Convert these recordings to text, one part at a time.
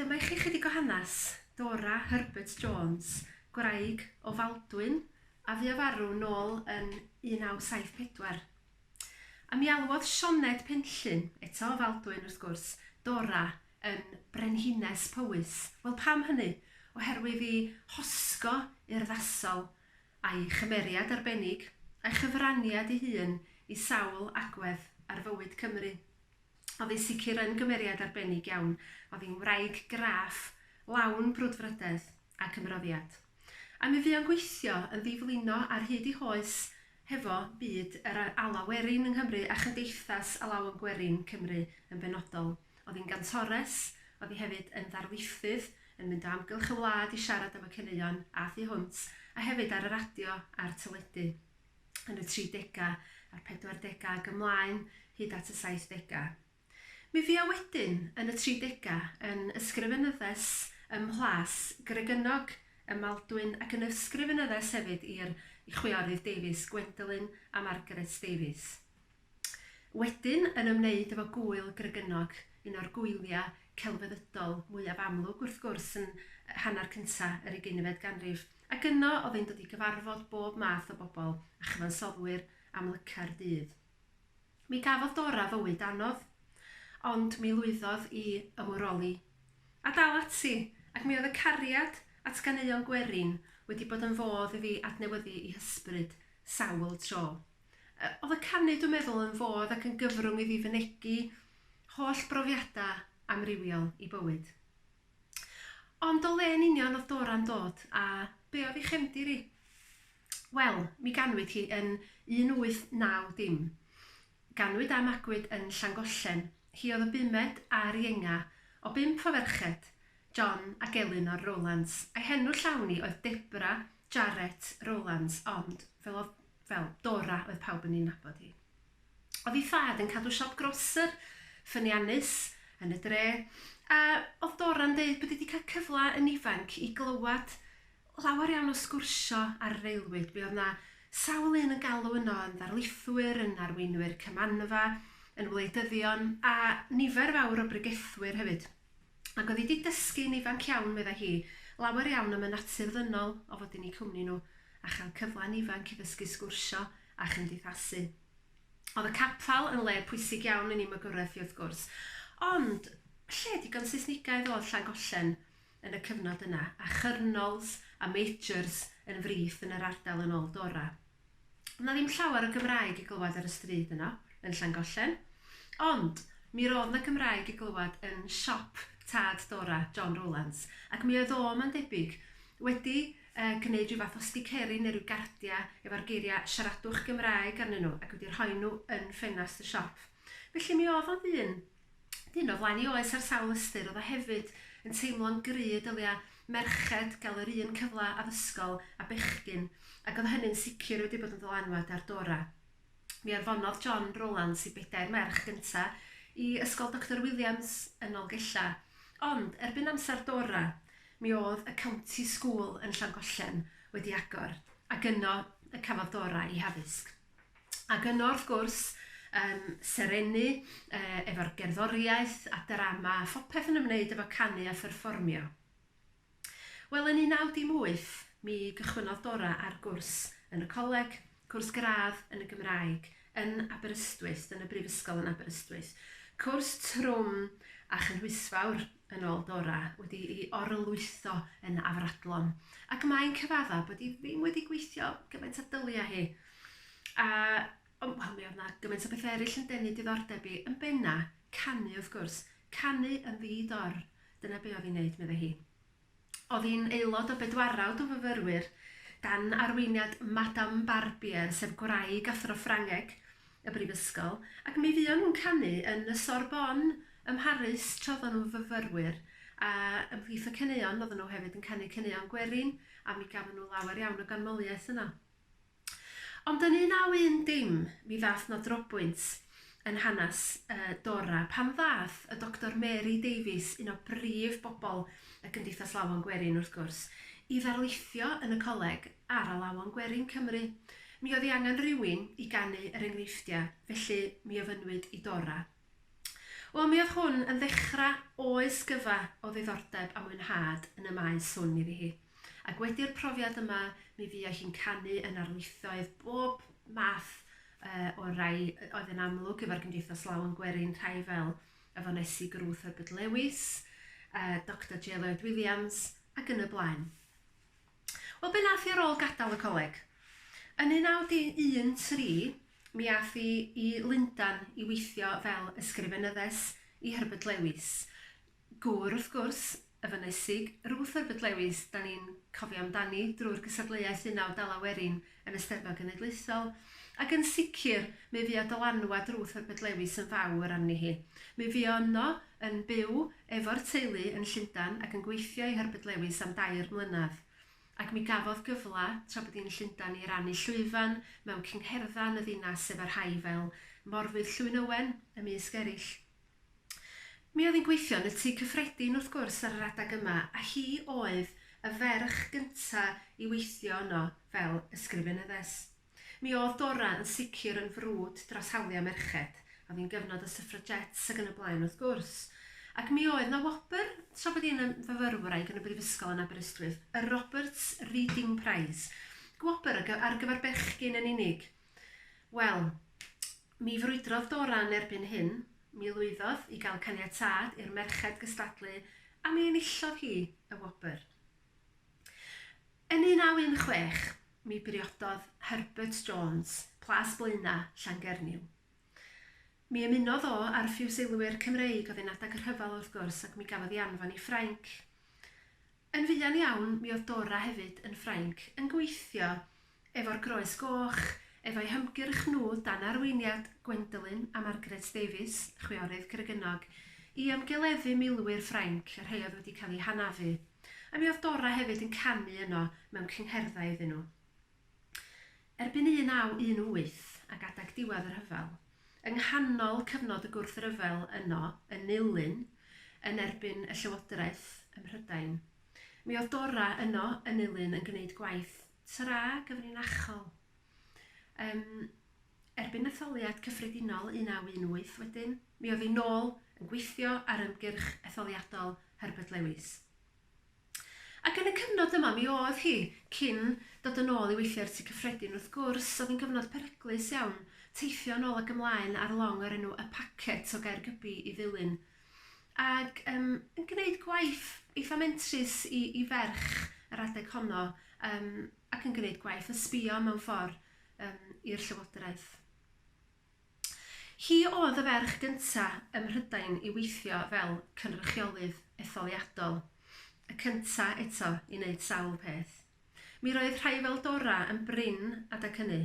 Dyma i chi chydig o hanes Dora Herbert Jones, gwraig o Faldwyn a fu farw nôl yn 1974. A mi alwodd Sioned Penllyn, eto o Faldwyn wrth gwrs, Dora yn Brenhines Powys. Wel pam hynny? Oherwydd ei hosgo urddasol a'i chymeriad arbennig, a'i chyfraniad ei hun i sawl agwedd ar fywyd Cymru. Oedd hi'n sicr yn gymeriad arbennig iawn. Oedd hi'n wraig graff, lawn brwdfrydedd ac ymroddiad. A mi fuo'n gweithio yn ddiflino ar hyd ei hoes hefo byd yr alaw werin yng Nghymru a Chymdeithas Alawon Gwerin Cymru yn benodol. Oedd hi'n gantores, oedd hi hefyd yn ddarlithydd, yn mynd o amgylch y wlad i siarad am y caneuon a thu hwnt, a hefyd ar y radio a'r teledu. yn y tridegau a'r pedwardegau ac ymlaen hyd at y saithdegau. Mi fuo wedyn yn y tridegau yn ysgrifenyddes ym Mhlas Gregynog ym Maldwyn ac yn ysgrifenyddes hefyd i'r chwiorydd Davies, Gwendoline a Margaret Davies. Wedyn yn ymwneud efo Gŵyl Gregynog, un o'r gwyliau celfyddydol mwyaf amlwg wrth gwrs yn hanner cyntaf yr ugeinfed ganrif. Ac yno oedd hi'n dod i gyfarfod bob math o bobl a chyfansoddwyr amlyca'r dydd. Mi gafodd Dora fywyd anodd, ond mi lwyddodd i ymwroli. A dal ati, ac mi oedd y cariad at ganeuon gwerin wedi bod yn fodd iddi adnewyddu ei hysbryd sawl tro. Oedd y canu, dwi'n meddwl, yn fodd ac yn gyfrwng iddi fynegi holl brofiadau amrywiol ei bywyd. Ond o le yn union oedd Dora'n dod, a be oedd ei chefndir hi? Wel, mi ganwyd hi yn 1890. Ganwyd a magwyd yn Llangollen. Hi oedd y bumed a'r ienga o bump o ferched, John ac Elinor Rowlands. A'i henw llawn hi oedd Debra Jarrett Rowlands, ond fel oedd, fel Dora oedd pawb yn ei nabod hi. Oedd ei thad yn cadw siop groser ffyniannus yn y dre, a oedd Dora'n deud bod hi wedi cael cyfle yn ifanc i glywed lawer iawn o sgwrsio ar yr aelwyd. Mi oedd 'na sawl un yn galw yno yn ddarlithwyr, yn arweinwyr cymanfa, yn wleidyddion, a nifer fawr o bregethwyr hefyd. Ac oedd hi 'di dysgu'n ifanc iawn, meddai hi, lawer iawn am y natur ddynol o fod yn eu cwmni nhw, a chael cyfle'n ifanc i ddysgu sgwrsio a chymdeithasu. Oedd y capel yn le pwysig iawn yn ei magwraeth hi wrth gwrs. Ond lle digon Seisnigaidd oedd Llangollen yn y cyfnod yna, a chyrnols a majors yn frith yn yr ardal yn ôl Dora. Oedd 'na ddim llawer o Gymraeg i glywed ar y stryd yno, yn Llangollen. Ond mi roedd 'na Gymraeg i glywed yn siop tad Dora, John Rowlands, ac mi oedd o, mae'n debyg, wedi gwneud rhyw fath o sticeri neu ryw gardiau efo'r geiriau 'Siaradwch Gymraeg' arnyn nhw ac wedi rhoi nhw yn ffenast y siop. Felly mi oedd o'n ddyn, dyn o flaen ei oes ar sawl ystyr, oedd o hefyd yn teimlo'n gry y dylia merched gael yr un cyfle addysgol a bechgyn ac oedd hynny'n sicr wedi bod yn ddylanwad ar Dora. Mi anfonodd John Rowlands ei bedair merch gynta i Ysgol Doctor Williams yn Nolgellau, ond erbyn amser Dora, mi oedd y County School yn Llangollen wedi agor, ac yno y cafodd Dora ei haddysg. Ac yno, wrth gwrs, um, serennu uh, efo'r gerddoriaeth a drama a phopeth yn ymwneud efo canu a pherfformio. Wel, yn 1918, mi gychwynnodd Dora ar gwrs yn y coleg, cwrs gradd yn y Gymraeg yn Aberystwyth, yn y Brifysgol yn Aberystwyth. Cwrs trwm a chynhwysfawr, yn ôl Dora, wedi'i orlwytho yn afradlon. Ac mae'n cyfadda bod hi ddim wedi gweithio gymaint â dylia hi. A, wel, mi oedd 'na gymaint o bethau eraill yn denu diddordeb hi, yn benna, canu wrth gwrs. Canu yn ddi-dor. Dyna be oedd hi'n neud, meddai hi. Oedd hi'n aelod o bedwarawd o fyfyrwyr dan arweiniad Madame Barbier, sef gwraig athro Ffrangeg y brifysgol, ac mi fuon nhw'n canu yn y Sorbonne ym Mharis tra oedden nhw'n fyfyrwyr, a ymhlith y caneuon oedden nhw hefyd yn canu caneuon gwerin, a mi gafon nhw lawer iawn o ganmoliaeth yno. Ond yn 1910, mi ddaeth 'na drobwynt yn hanes Dora pan ddaeth y Doctor Mary Davies, un o brif bobl y Gymdeithas Alawon Gwerin wrth gwrs, i ddarlithio yn y coleg ar Alawon Gwerin Cymru. Mi oedd ei angen rhywun i ganu yr enghreifftiau, felly mi ofynnwyd i Dora. Wel, mi oedd hwn yn ddechrau oes gyfa o ddiddordeb a mwynhad yn y maes hwn iddi hi. Ac wedi'r profiad yma, mi fuo hi'n canu yn arlithoedd bob math o rai oedd yn amlwg efo'r Gymdeithas Lawen Gwerin, rhai fel y Fonesig Ruth Herbert Lewis, Doctor J Lloyd Williams, ac yn y blaen. Wel, be nath hi ar ôl gadael y coleg? Yn 1913, mi ath hi i Lundan i weithio fel ysgrifenyddes i Herbert Lewis. Gŵr, wrth gwrs, y Fonesig Ruth Herbert Lewis, da ni'n cofio amdani drwy'r gystadleuaeth Unawd Alaw Werin yn y Steddfod Genedlaethol, ac yn sicr mi fuo dylanwad Ruth Herbert Lewis yn fawr arni hi. Mi fuo yno yn byw efo'r teulu yn Llundan ac yn gweithio i Herbert Lewis am dair mlynedd. Ac mi gafodd gyfle, tra bod hi'n Llundan, i rannu llwyfan mewn cyngherddau yn y ddinas efo rhai fel Morfudd Llwyn Owen, ymysg eraill. Mi oedd hi'n gweithio yn y Tŷ Cyffredin, wrth gwrs, ar yr adeg yma, a hi oedd y ferch gynta i weithio yno fel ysgrifenyddes. Mi oedd Dora yn sicr yn frwd dros hawliau merched. Oedd hi'n gyfnod y suffragettes ac yn y blaen wrth gwrs. Ac mi oedd 'na wobr tra bod hi'n fyfyrwraig yn y brifysgol yn Aberystwyth, y Roberts Reading Prize. Gwobr ar gyfer bechgyn yn unig. Wel, mi frwydrodd Dora yn erbyn hyn, mi lwyddodd i gael caniatâd i'r merched gystadlu a mi enillodd hi y wobr. Yn 1916, mi briododd Herbert Jones, Plas Blaena, Llangernyw. Mi ymunodd o â'r Ffiwsilwyr Cymreig oedd yn adeg y rhyfel wrth gwrs ac mi gafodd ei anfon i Ffrainc. Yn fuan iawn mi oedd Dora hefyd yn Ffrainc yn gweithio efo'r Groes Goch, efo'u hymgyrch nhw dan arweiniad Gwendoline a Margaret Davies, chwiorydd Gregynog, i ymgeleddu milwyr Ffrainc, y rhai oedd wedi cael eu hanafu. A mi oedd Dora hefyd yn canu yno mewn cyngherddau iddyn nhw. Erbyn 1918, ac adeg diwedd y rhyfel, yng nghanol cyfnod y gwrthryfel yno yn Nulyn, yn erbyn y llywodraeth ym Mhrydain, mi oedd Dora yno yn Nulyn yn gwneud gwaith tra gyfrinachol. Yym, erbyn etholiad cyffredinol 1918 wedyn, mi oedd hi nôl yn gweithio ar ymgyrch etholiadol Herbert Lewis. Ac yn y cyfnod yma, mi oedd hi, cyn dod yn ôl i weithio i'r Tŷ Cyffredin, wrth gwrs, oedd yn gyfnod peryglus iawn, teithio yn ôl ac ymlaen ar long o'r enw Y Packet o Gaergybi i Ddulyn. Ac yym yn gwneud gwaith eitha mentrus i i ferch yr adeg honno yym ac yn gwneud gwaith ysbïo mewn ffordd yym i'r llywodraeth. Hi oedd y ferch gynta ym Mhrydain i weithio fel cynrychiolydd etholiadol, y cynta eto i wneud sawl peth. Mi roedd rhai fel Dora yn brin adeg hynny.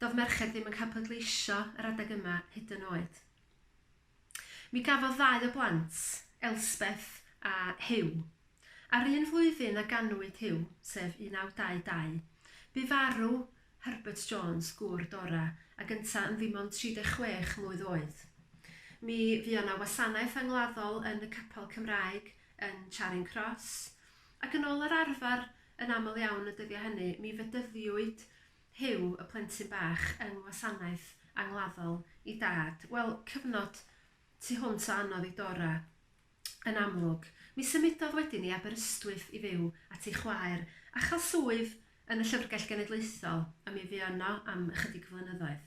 Doedd merched ddim yn cael pleidleisio yr adeg yma hyd yn oed. Mi gafodd ddau o blant, Elspeth a Huw. A'r un flwyddyn a ganwyd Huw, sef 1922, bu farw Herbert Jones, gŵr Dora, ag ynta yn ddim ond 36 mlwydd oed. Mi fuo 'na wasanaeth angladdol yn y capel Cymraeg yn Charing Cross, ac yn ôl yr arfer yn aml iawn y dyddiau hynny, mi fedyddiwyd Huw, y plentyn bach, yng ngwasanaeth angladdol i dad. Wel, cyfnod tu hwnt o anodd i Dora, yn amlwg. Mi symudodd wedyn i Aberystwyth i fyw at ei chwaer a chael swydd yn y Llyfrgell Genedlaethol, a mi fu yno am ychydig flynyddoedd.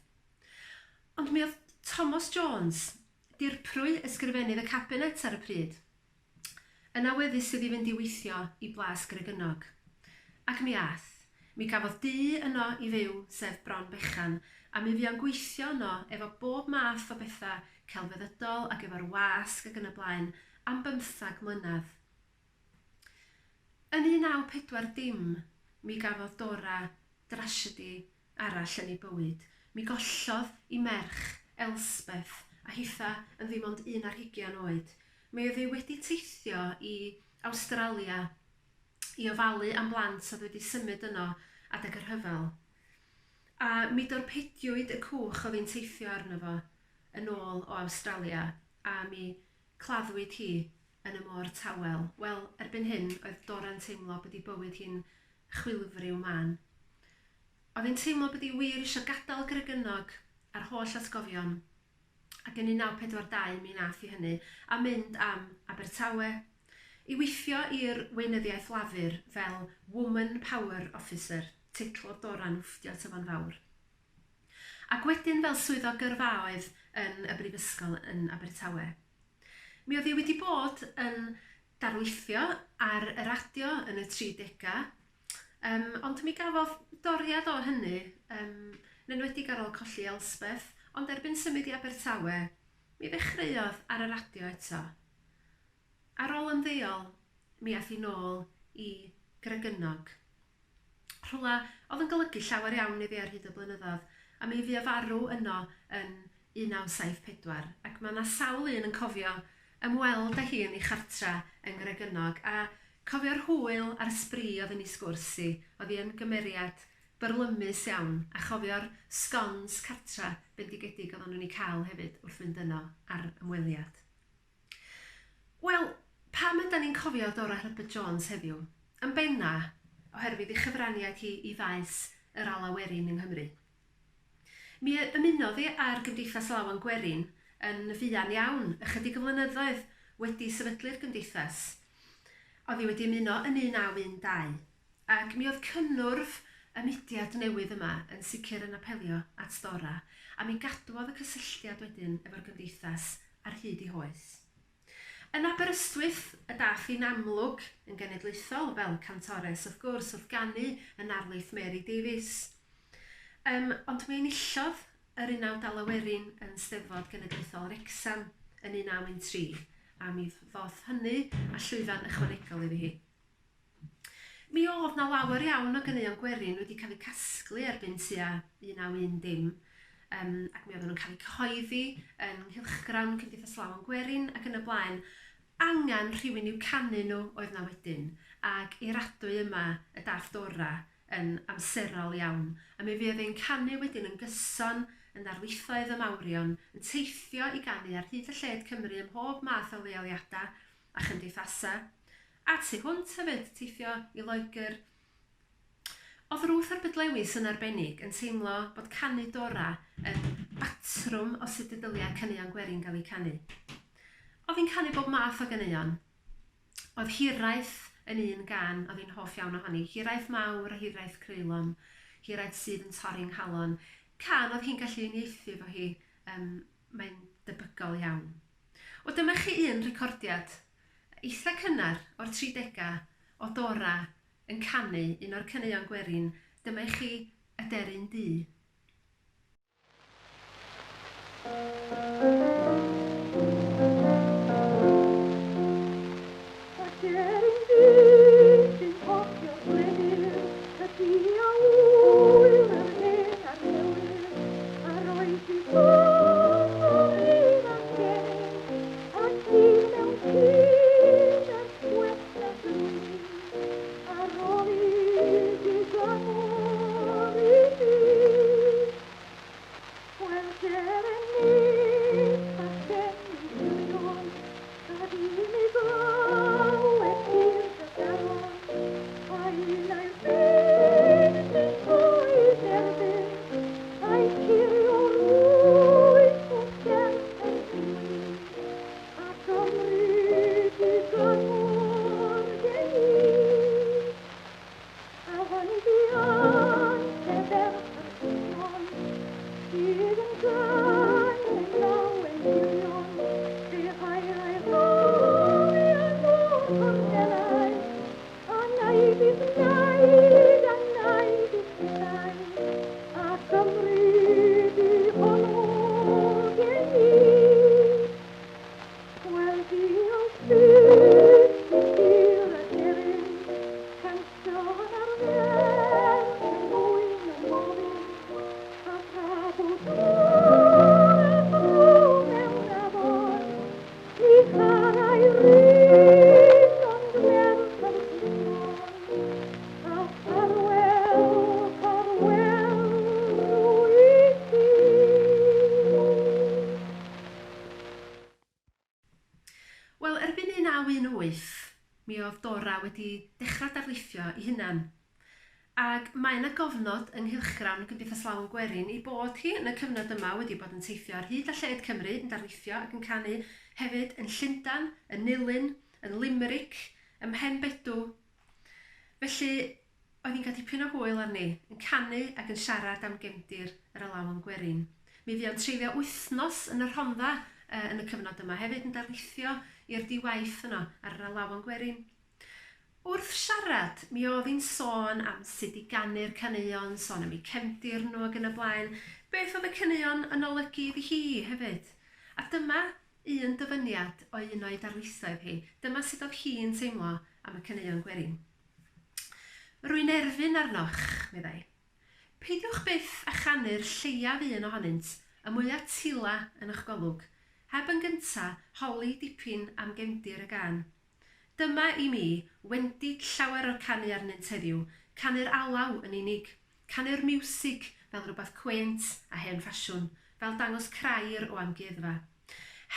Ond mi oedd Tomos Jones, dirprwy Ysgrifennydd y Cabinet ar y pryd, Yn awyddus iddi fynd i weithio i Blas Gregynog. Ac mi ath. Mi gafodd dŷ yno i fyw, sef Bron Bechan, a mi fuo'n gweithio yno efo bob math o betha celfyddydol ac efo'r wasg ac yn y blaen am bymthag mlynedd. Yn 1940 mi gafodd Dora drasiedi arall yn ei bywyd. Mi gollodd 'i merch, Elspeth, a hitha yn ddim ond un ar hugian oed. Mi oedd hi wedi teithio i Awstralia i ofalu am blant oedd wedi symud yno adeg y rhyfel. A mi dorpediwyd y cwch oedd hi'n teithio arno fo yn ôl o Awstralia a mi claddwyd hi yn y môr tawel. Wel, erbyn hyn, oedd Dora'n teimlo bod ei bywyd hi'n chwilfriw mân. Oedd hi'n teimlo bod hi wir eisiau gadael Gregynog a'r holl atgofion. Ac yn 1942 mi nath hi hynny, a mynd am Abertawe i weithio i'r Weinyddiaeth Lafur fel Woman Power Officer, teitl oedd Dora'n wfftio ato fo'n fawr. Ac wedyn fel swyddog gyrfaoedd yn y brifysgol yn Abertawe. Mi oedd hi wedi bod yn darlithio ar y radio yn y 30au, ond mi gafodd doriad o hynny, yn enwedig ar ôl colli Elspeth, ond erbyn symud i Abertawe, mi ddechreuodd ar y radio eto. Ar ôl ymddeol, mi ath hi nôl i Gregynog. Rhywle oedd yn golygu llawer iawn iddi ar hyd y blynyddoedd, a mi fu o farw yno yn 1974, ac mae 'na sawl un yn cofio ymweld â hi yn ei chartra yng Ngregynog, a cofio'r hwyl a'r sbri oedd yn ei sgwrs hi, oedd hi yn gymeriad byrlymus iawn, a chofio'r sgons cartra bendigedig oedden nhw'n eu cael hefyd wrth fynd yno ar ymweliad. Wel, pam ydan ni'n cofio Dora Herbert Jones heddiw? Yn benna, oherwydd ei chyfraniad hi i faes yr alaw werin yng Nghymru. Mi ymunodd hi â'r Gymdeithas Alawon Gwerin yn fuan iawn, ychydig o flynyddoedd wedi sefydlu'r gymdeithas. Oedd hi wedi ymuno yn 1912, ac mi oedd cynnwrf y mudiad newydd yma yn sicr yn apelio at Dora, a mi gadwodd y cysylltiad wedyn efo'r gymdeithas ar hyd ei hoes. Yn Aberystwyth y daeth hi'n amlwg yn genedlaethol fel cantores, wrth gwrs, wrth ganu yn narlith Mary Davies. Ond mi enillodd yr Unawd Alaw Werin yn Steddfod Genedlaethol Wrecsam yn 1913, a mi ddoth hynny â llwyfan ychwanegol iddi hi. Mi oedd 'na lawer iawn o ganeuon gwerin wedi cael eu casglu erbyn tua 1910, ac mi oedden nhw'n cael eu cyhoeddi yn nghylchgrawn Cymdeithas Alawon Gwerin ac yn y blaen. Angen rhywun i'w canu nhw oedd 'na wedyn, ac i'r adwy yma y daeth Dora yn amserol iawn, a mi fuodd hi'n canu wedyn yn gyson yn ddarlithoedd y mawrion, yn teithio i ganu ar hyd a lled Cymru ym mhob math o leoliadau a chymdeithasau, a tu hwnt hefyd, teithio i Loegr. Oedd Ruth Herbert Lewis yn arbennig yn teimlo bod canu Dora yn batrwm o sut y dylia caneuon gwerin gael eu canu. Oedd hi'n canu bob math o ganeuon. Oedd Hiraeth yn un gân oedd hi'n hoff iawn ohoni, Hiraeth mawr a hiraeth creulon, hiraeth sydd yn torri 'nghalon. Cân oedd hi'n gallu uniaethu efo hi, mae'n debygol iawn. Wel dyma chi un recordiad eitha cynnar o'r tridegau o Dora yn canu un o'r caneuon gwerin, dyma i chi Y Deryn Du. Y deryn du sy'n cofio gwenydd, y du a ŵyr yr hen a'r newydd, a roes i ffwrdd o'r un a'r gennydd, a sydd mewn cyn ers gwell na blwydd, ar ôl iddi gymor i mi. Wel, deren ni, bachgen sirion, gad i mi glywed hir dy garon, pa un ai'r byd sy'n troi derbyn, ai curio rwyt wrth gerdd yn ddwyn, a Gymru di gyngor gen i. A hynny ante ferch yr Einon, sydd yn gân yn lawen dirion, fe haerai'r arian o'r cornelau, a naid i'th naid, a naid i'th ddau, a Cymru di honno gen i. Wel, diolch byth i dir y deryn, cantion ar ferch yn mwyn y moryn, a thra bod dŵr a fro mewn afon, ni charai run ond merch yr Plismon. A ffarwel, ffarwel rwyt ti. Wel, erbyn 1918, mi oedd Dora wedi dechrau darlithio ei hunan. Ac mae yna gofnod yng nghylchgrawn y Gymdeithas Lawen Gwerin ei bod hi yn y cyfnod yma wedi bod yn teithio ar hyd a lled Cymru yn darlithio ac yn canu hefyd yn Llundain, yn Nulyn, yn Limerick, ym Mhenbedw. Felly, oedd hi'n cael dipyn o hwyl arni, yn canu ac yn siarad am gefndir yr alawon gwerin. Mi fuo'n treulio wythnos yn y Rhondda yn y cyfnod yma hefyd yn darlithio i'r di-waith yno ar yr alawon gwerin. Wrth siarad, mi oedd hi'n sôn am sut i ganu'r caneuon, sôn am eu cefndir nhw ac yn y blaen, beth oedd y caneuon yn olygu iddi hi hefyd. A dyma un dyfyniad o un o'i darlithoedd hi. Dyma sut oedd hi'n teimlo am y caneuon gwerin. Rwy'n erfyn arnoch, meddai. Peidiwch byth â chanu'r lleiaf un ohonynt, y mwya' tila yn eich golwg, heb yn gynta' holi dipyn am gefndir y gân. Dyma i mi, wendid llawer o'r canu arnynt heddiw, canu'r alaw yn unig, canu'r miwsig fel rhywbeth cwênt a hen ffasiwn, fel dangos crair o amgueddfa.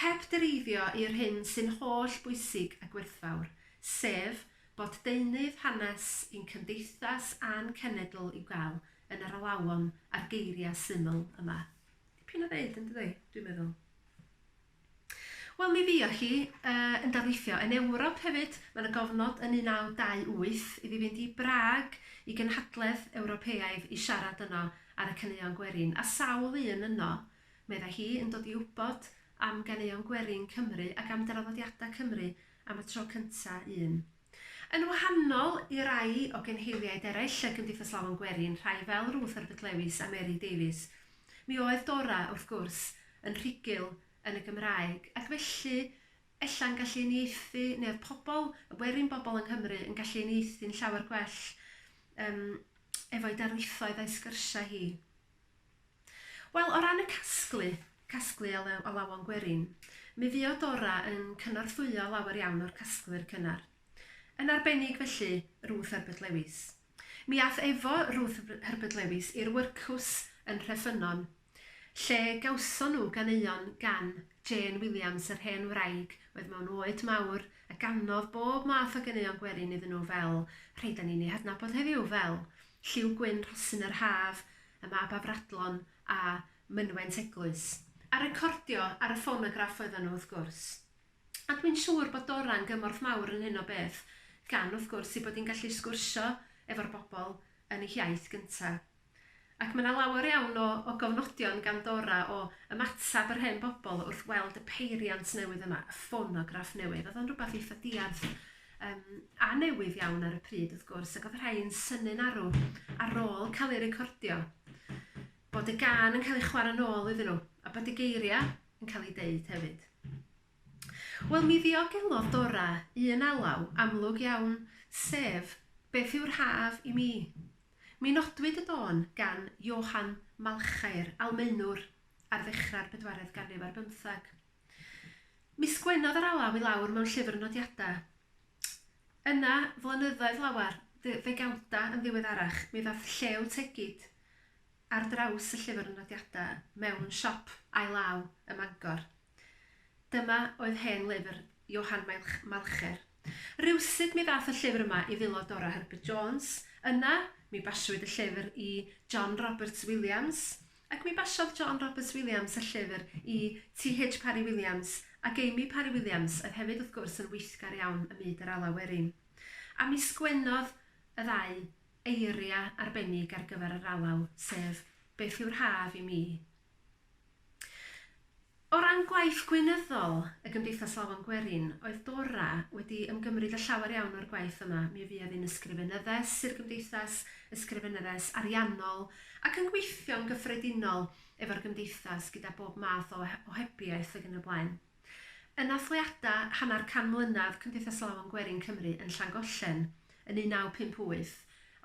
Heb dreiddio i'r hyn sy'n holl bwysig a gwerthfawr, sef bod deunydd hanes i'n cymdeithas a'n cenedl i'w gael yn yr alawon a'r geiriau syml yma. Dipyn o ddeud, yn dydi? Dwi'n meddwl. Wel, mi fuodd hi yn darlithio yn Ewrop hefyd. Mae 'na gofnod yn 1928 iddi fynd i Brag i gynhadledd Ewropeaidd i siarad yno ar y caneuon gwerin, a sawl un yno, meddai hi, yn dod i wybod am ganeuon gwerin Cymru ac am draddodiadau Cymru am y tro cynta' un. Yn wahanol i rai o gynheiliaid eraill y Gymdeithas Lawen Gwerin, rhai fel Ruth Herbert Lewis a Mary Davies, Mi oedd Dora, wrth gwrs, yn rhugl yn y Gymraeg, ac felly ella'n gallu uniaethu, neu oedd pobl, y werin bobl yng Nghymru, yn gallu uniaethu'n llawer gwell um, efo'i darlithoedd a'i sgyrsiau hi. Wel, o ran y casglu, casglu alawon gwerin, mi fuodd Dora yn cynorthwyo lawer iawn o'r casglwyr cynnar. Yn arbennig felly, Ruth Herbert Lewis. Mi ath efo Ruth Herbert Lewis i'r wyrcws yn Nhreffynnon, lle gawson nhw ganeuon gan Jane Williams, yr hen wraig oedd mewn oed mawr a ganodd bob math o ganeuon gwerin iddyn nhw fel rhei 'da ni'n eu hadnabod heddiw fel Lliw Gwyn Rhosyn yr Haf, Y Mab Afradlon a Mynwent Eglwys. A recordio ar y ffonograff oeddan nhw wrth gwrs. A dwi'n siŵr bod Dora'n gymorth mawr yn hyn o beth, gan, wrth gwrs, ei bod hi'n gallu sgwrsio efo'r bobl yn ei hiaith gynta'. Ac mae 'na lawer iawn o o gofnodion gan Dora o ymateb yr hen bobl wrth weld y peiriant newydd yma, y ffonograff newydd. Oedd o'n rhywbeth eitha' diarth yym a newydd iawn ar y pryd, wrth gwrs, ac oedd rhai yn synnu'n arw ar ôl cael ei recordio bod y gân yn cael ei chwarae nôl iddyn nhw, a bod y geiriau yn cael eu deud hefyd. Wel, mi ddiogelodd Dora un alaw amlwg iawn, sef Beth yw'r Haf i Mi? Mi nodwyd y dôn gan Johann Malchaer, Almaenwr, ar ddechrau'r bedwaredd ganrif ar bymtheg. Mi sgwennodd yr alaw i lawr mewn llyfr nodiadau. Yna, flynyddoedd lawer, ddegawdau yn ddiweddarach, mi ddaeth Llew Tegid ar draws y llyfr nodiadau mewn siop ail law ym Mangor. Dyma oedd hen lyfr Johann Malcher. Rywsut mi ddaeth y llyfr yma i ddwylo Dora Herbert Jones, yna mi basiwyd y llyfr i John Roberts Williams, ac mi basiodd John Roberts Williams y llyfr i TH Parry Williams ac Amy Parry Williams, oedd hefyd wrth gwrs yn weithgar iawn ym myd yr alaw werin. A mi sgwennodd y ddau eiriau arbennig ar gyfer yr alaw, sef Beth yw'r haf i mi? O ran gwaith gweinyddol y Gymdeithas Alawon Gwerin, oedd Dora wedi ymgymryd â llawer iawn o'r gwaith yma. Mi fuodd hi'n ysgrifenyddes i'r Gymdeithas, ysgrifenyddes ariannol, ac yn gweithio'n gyffredinol efo'r Gymdeithas gyda bob math o ohebiaeth ac yn y blaen. Yn nathliadau hanner can mlynedd Cymdeithas Alawon Gwerin Cymru yn Llangollen yn 1958,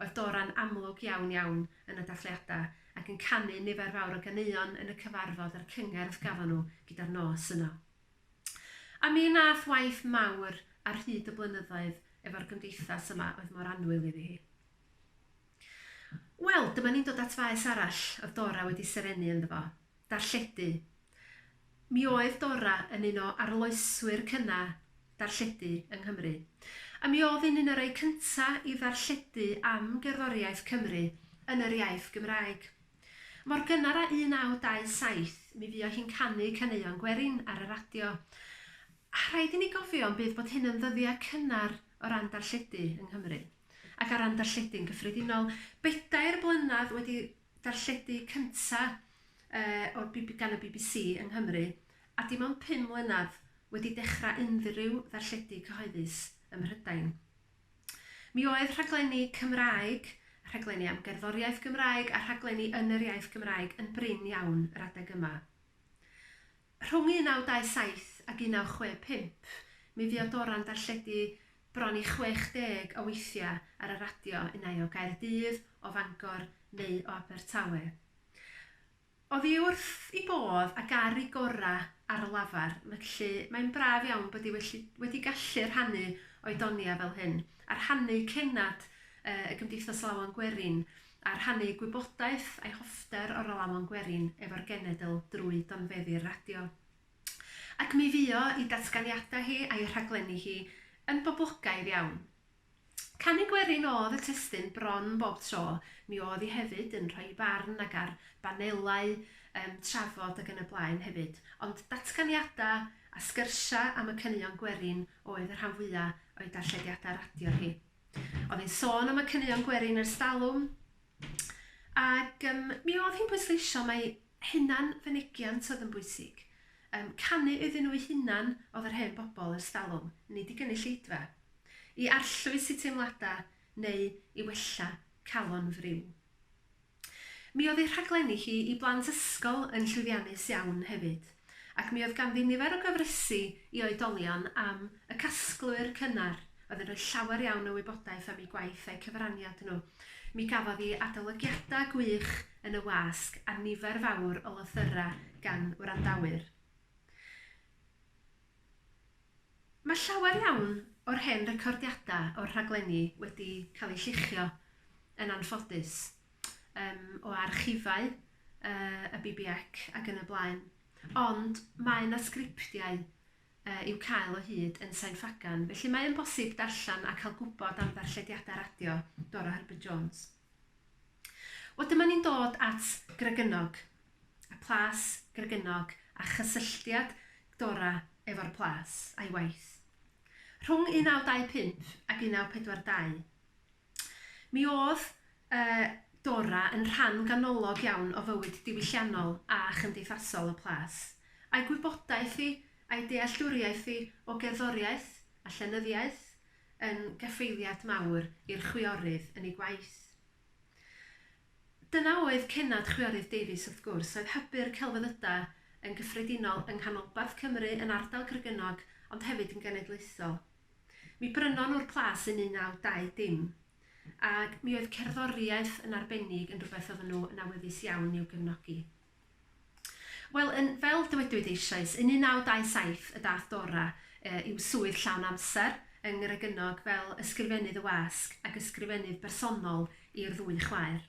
oedd Dora'n amlwg iawn iawn yn y dathliadau ac yn canu nifer fawr o ganeuon yn y cyfarfod a'r cyngerdd gafon nhw gyda'r nos yno. A mi wnaeth waith mawr ar hyd y blynyddoedd efo'r gymdeithas yma oedd mor annwyl iddi hi. Wel, dyma ni'n dod at faes arall oedd Dora wedi serennu ynddo fo, darlledu. Mi oedd Dora yn un o arloeswyr cynnar darlledu yng Nghymru. A mi oedd hi'n un o'r rhai cynta i ddarlledu am gerddoriaeth Cymru yn yr iaith Gymraeg. Mor gynnar â 1927, mi fuo hi'n canu caneuon gwerin ar y radio. A rhaid i ni gofio yn bydd bod hyn yn ddyddiau cynnar o ran darlledu yng Nghymru, ac ar ran darlledu'n gyffredinol. Bedair blynedd wedi darlledu cynta o'r gan y BBC yng Nghymru, a dim ond 5 mlynedd wedi dechrau unrhyw ddarlledu cyhoeddus ym Mhrydain. Mi oedd rhaglenni Cymraeg, rhaglenni am gerddoriaeth Gymraeg a rhaglenni yn yr iaith Gymraeg yn brin iawn yr adeg yma. Rhwng 1927 ac 1965, mi fuodd Dora'n darlledu bron i 60 o weithiau ar y radio, unai o Gaerdydd, o Fangor neu o Abertawe. Oddi wrth 'i bodd ac ar 'i gora ar lafar, felly mae'n braf iawn bod 'i wellu wedi gallu rhannu o'i donia fel hyn, a rhannu cennad y Gymdeithas Alawon Gwerin, a rhannu gwybodaeth a'i hoffter o'r alawon gwerin efo'r genedl drwy donfeddi'r radio. Ac mi fuo 'i datganiadau hi a'i rhaglenni hi yn boblogaidd iawn. Canu gwerin o'dd y testun bron bob tro, mi o'dd 'i hefyd yn rhoi 'i barn ag ar banelau yym trafod ag yn y blaen hefyd, ond datganiada a sgyrsia am y caneuon gwerin oedd y rhan fwya o'i darllediada radio hi. O'dd hi'n sôn am y caneuon gwerin ers dalwm, ag yym mi o'dd hi'n pwysleisio mai hunan fynegiant oedd yn bwysig. Yym canu iddyn nhw'u hunan o'dd yr hen bobl ers dalwm, nid i gynulleidfa. I arllwys eu teimladau neu i wella calon friw. Mi oedd ei rhaglenni hi i blant ysgol yn llwyddiannus iawn hefyd, ac mi oedd ganddi nifer o gyfresi i oedolion am y casglwyr cynnar oedd yn rhoi llawer iawn o wybodaeth am eu gwaith a'u cyfraniad nhw. Mi gafodd hi adolygiadau gwych yn y wasg a nifer fawr o lythyrau gan wrandawyr. Mae llawer iawn o'r hen recordiadau o'r rhaglenni wedi cael eu lluchio, yn anffodus, yym, o archifau yy y BBEC ac yn y blaen. Ond mae 'na sgriptiau yy i'w cael o hyd yn Sain Ffagan, felly mae yn bosib darllen a cael gwybod am ddarllediadau radio Dora Herbert Jones. Wel, dyma ni'n dod at Gregynog, a Plas Gregynog a chysylltiad Dora efo'r plas a'i waith. Rhwng 1925 ac 1942, mi oedd uh, Dora yn rhan ganolog iawn o fywyd diwylliannol a chymdeithasol y plas, a'i gwybodaeth hi a'i dealltwriaeth hi o gerddoriaeth a llenyddiaeth yn gaffaeliad mawr i'r chwiorydd yn ei gwaith. Dyna oedd cennad chwiorydd Davies wrth gwrs, oedd hybu'r celfyddydau yn gyffredinol yng nghanolbarth Cymru, yn ardal Gregynog, ond hefyd yn genedlaethol. Mi brynon nhw'r plas yn 1920, ac mi oedd cerddoriaeth yn arbennig yn rhywbeth oedden nhw yn awyddus iawn i'w gefnogi. Wel, yn, fel dywedwyd eisoes, yn 1927 y daeth Dora i'w swydd llawn amser yng Ngregynog fel ysgrifennydd y wasg ac ysgrifennydd bersonol i'r ddwy chwaer.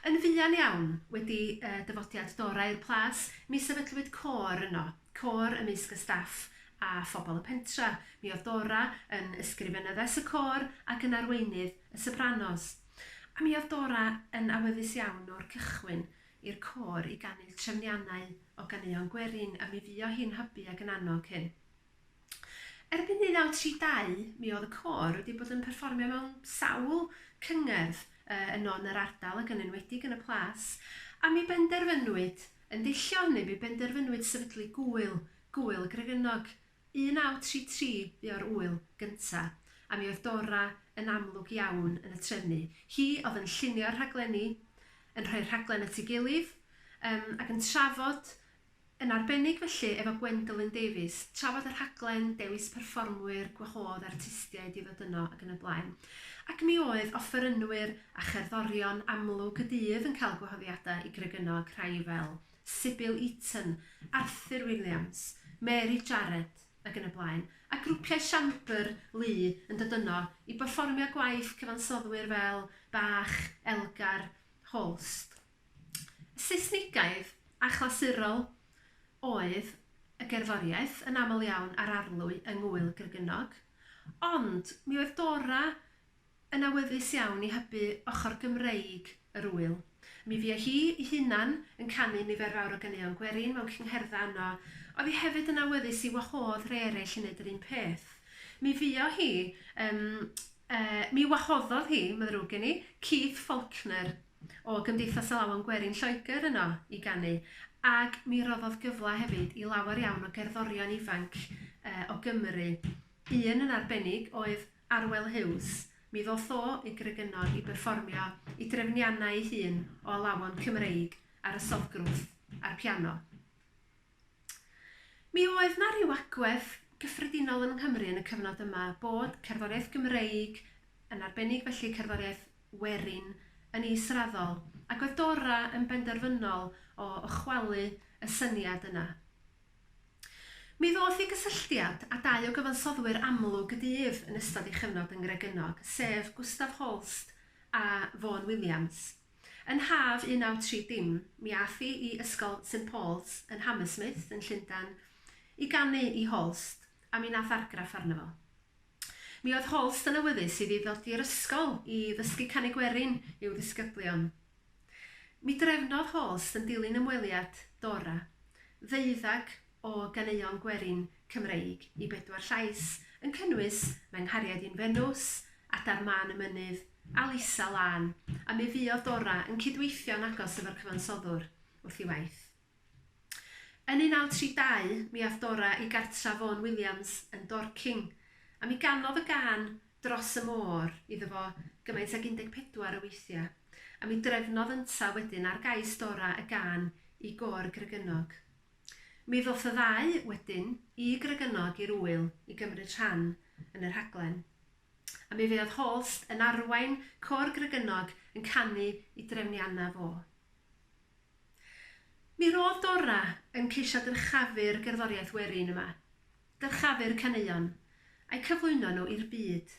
Yn fuan iawn wedi dyfodiad Dora i'r plas, mi sefydlwyd côr yno, côr ymysg y staff a phobl y pentra. Mi oedd Dora yn ysgrifenyddes y côr ac yn arweinydd y sopranos. A mi oedd Dora yn awyddus iawn o'r cychwyn i'r côr i ganu trefniannau o ganeuon gwerin a mi fuo hi'n hybu ac yn annog hyn. Erbyn 1932 mi oedd y côr wedi bod yn perfformio mewn sawl cyngerdd yno yn yr ardal ac yn enwedig yn y Plas a mi benderfynwyd, yn deillio o hynny, mi benderfynwyd sefydlu gŵyl, Gŵyl Gregynog, 1933 fuo'r ŵyl gynta, a mi oedd Dora yn amlwg iawn yn y trefnu. Hi oedd yn llunio'r rhaglenni, yn rhoi'r rhaglen at ei gilydd, yym, ac yn trafod, yn arbennig felly efo Gwendoline Davies, trafod y rhaglen, dewis perfformwyr, gwahodd artistiaid i ddod yno ac yn y blaen. Ac mi oedd offerynwyr a cherddorion amlwg y dydd yn cael gwahoddiadau i Gregynog, rhai fel Sybil Eaton, Arthur Williams, Mary Jarrett ac yn y blaen, a grwpiau siambr lu yn dod yno i berfformio gwaith cyfansoddwyr fel Bach, Elgar, Holst. Saesnigaidd a chlasurol oedd y gerddoriaeth yn aml iawn ar arlwy yng Ngŵyl Gregynog, Ond mi oedd Dora yn awyddus iawn i hybu ochr Gymreig yr ŵyl. Mi fuo hi ei hunan yn canu nifer fawr o ganeuon gwerin mewn cyngherddau yno. Oedd hi hefyd yn awyddus i wahodd rhai eraill i wneud yr un peth. Mi fuo hi, yym, yy, mi wahoddodd hi, mae'n ddrwg gen i, Keith Faulkner o Gymdeithas Alawon Gwerin Lloegr yno i ganu, ac mi roddodd gyfle hefyd i lawer iawn o gerddorion ifanc yy o Gymru. Un yn arbennig oedd Arwel Hughes, mi ddoth o i Gregynog i berfformio i drefniannau ei hun o alawon Cymreig ar y soddgrwth a'r piano. Mi oedd 'na ryw agwedd gyffredinol yng Nghymru yn y cyfnod yma bod cerddoriaeth Gymreig, yn arbennig felly cerddoriaeth werin, yn israddol, ac oedd Dora yn benderfynol o chwalu y syniad yna. Mi ddoth i gysylltiad â dau o gyfansoddwyr amlwg y dydd yn ystod ei chyfnod yng Ngregynog, sef Gustav Holst a Vaughan Williams. Yn haf 1930, mi ath hi i Ysgol St Paul's yn Hammersmith yn Llundain i ganu i Holst, a mi nath argraff arno fo. Mi oedd Holst yn awyddus iddi ddod i'r ysgol i ddysgu canu gwerin i'w ddisgyblion. Mi drefnodd Holst yn dilyn ymweliad Dora, ddeuddag o ganeuon gwerin Cymreig i bedwar llais, yn cynnwys Mae Nghariad i'n Fenws, Adar Mân y Mynydd, a Lisa Lân, a mi fuodd Dora yn cydweithio'n agos efo'r cyfansoddwr wrth ei waith. Yn 1932, mi ath Dora i gartra Vaughan Williams yn Dorking, a mi ganodd y gân Dros y Môr iddo fo gymaint ag 14 o weithiau, a mi drefnodd ynta wedyn ar gais Dora y gân i Gôr Gregynog. Mi ddoth y ddau wedyn i Gregynog i'r ŵyl i gymryd rhan yn y rhaglen. A mi fuodd Holst yn arwain Côr Gregynog yn canu i drefniannau fo. Mi ro'dd Dora yn ceisio dyrchafu'r gerddoriaeth werin yma, dyrchafu'r caneuon, a'u cyflwyno nhw i'r byd.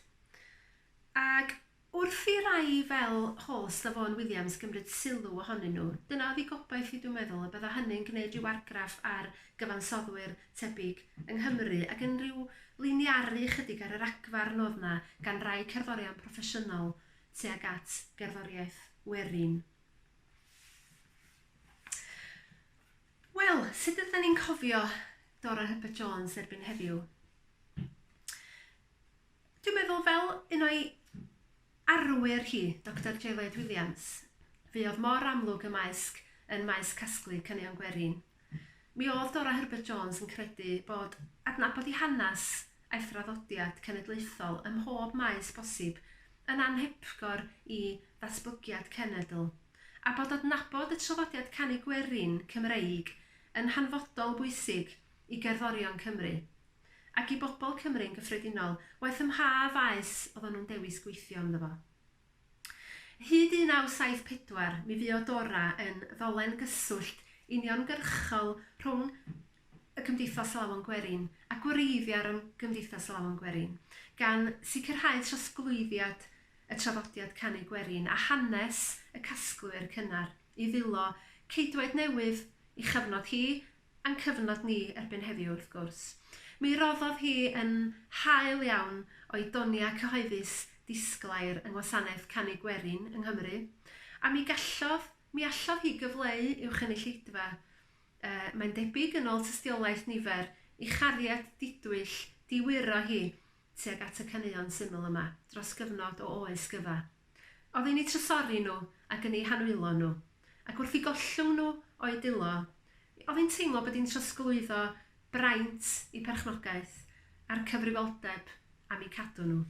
Ag wrth i rai fel Holst a Vaughan Williams gymryd sylw ohonyn nhw, dyna oedd ei gobaith hi dwi'n meddwl, y bydda hynny'n gwneud rhyw argraff ar gyfansoddwyr tebyg yng Nghymru ac yn rhyw liniaru ychydig ar y ragfarn o'dd 'na gan rai cerddorion proffesiynol tuag at gerddoriaeth werin. Wel, sut ydyn ni'n cofio Dora Herbert Jones erbyn heddiw? Dwi'n meddwl fel un o'i arwyr hi, Doctor J Lloyd Williams, fuodd mor amlwg y maesg yn maes casglu caneuon gwerin. Mi oedd Dora Herbert Jones yn credu bod adnabod ei hanes a'i thraddodiad cenedlaethol ym mhob maes posib yn anhepgor i ddatblygiad cenedl, a bod adnabod y traddodiad canu gwerin Cymreig yn hanfodol bwysig i gerddorion Cymru, ac i bobl Cymru'n gyffredinol, waeth ym mha faes oedden nhw'n dewis gweithio ynddo fo. Hyd 1974, mi fuodd Dora yn ddolen gyswllt uniongyrchol rhwng y Gymdeithas Alawon Gwerin a gwreiddiau'r Gymdeithas Alawon Gwerin, gan sicrhau trosglwyddiad y traddodiad canu gwerin a hanes y casglwyr cynnar i ddwylo ceidwaid newydd i chyfnod hi a'n cyfnod ni erbyn heddiw wrth gwrs. Mi roddodd hi yn hael iawn o'i doniau cyhoeddus disglair yng ngwasanaeth canu gwerin yng Nghymru, a mi gallodd, mi allodd hi gyfleu i'w chynulleidfa, yy, mae'n debyg yn ôl tystiolaeth nifer, i chariad didwyll, diwyro hi tuag at y caneuon syml yma dros gyfnod o oes gyfa. Oedd hi'n eu trysori nhw ac yn eu hanwylo nhw, ac wrth i gollwng nhw o'u dulo, oedd hi'n teimlo bod hi'n trosglwyddo braint i perchnogaeth a'r cyfrifoldeb am eu cadw nhw.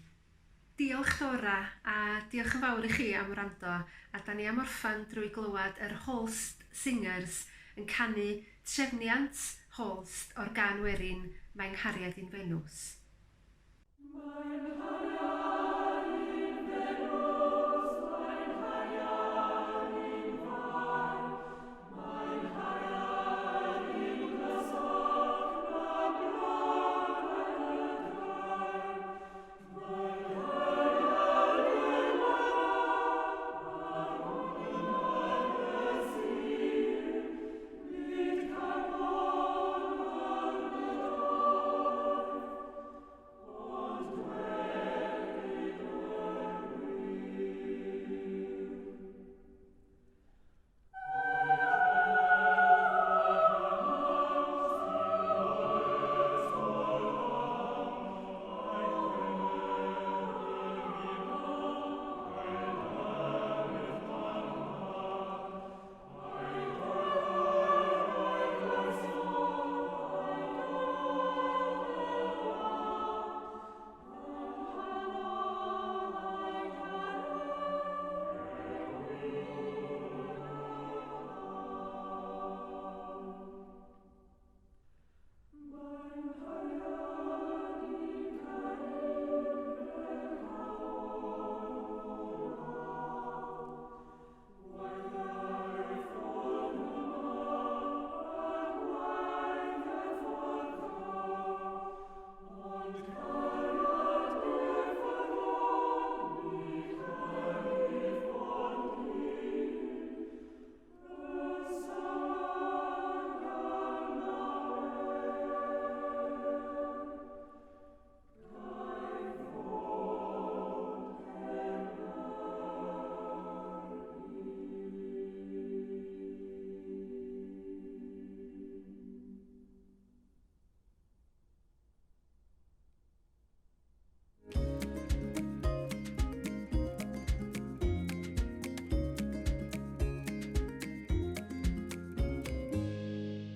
Diolch Dora, a diolch yn fawr i chi am wrando, a da ni am orffen drwy glywed yr Holst Singers yn canu trefniant Holst o'r gân werin Mae Nghariad i'n Fenws. Mae'n